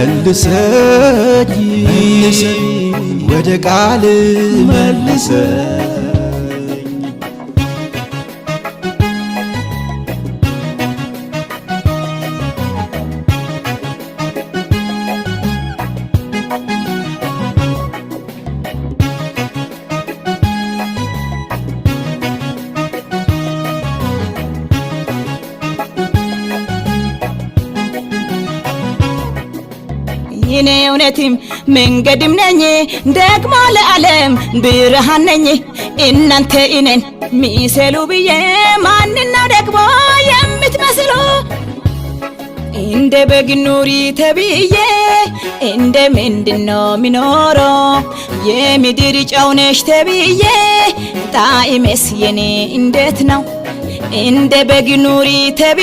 መልሰኝ ወደ ቃል መልሰኝ። እኔ እውነትም መንገድም ነኝ፣ ደግሞ ለዓለም ብርሃን ነኝ። እናንተ እኔን ሚሰሉ ብዬ ማንና ደግሞ የምትመስሉ? እንደ በግ ኑሪ ተብዬ እንደ ምንድነው ሚኖረው? የምድር ጨው ነሽ ተብዬ ጣዕሜስ የኔ እንዴት ነው? እንደ በግ ኑሪ ተብዬ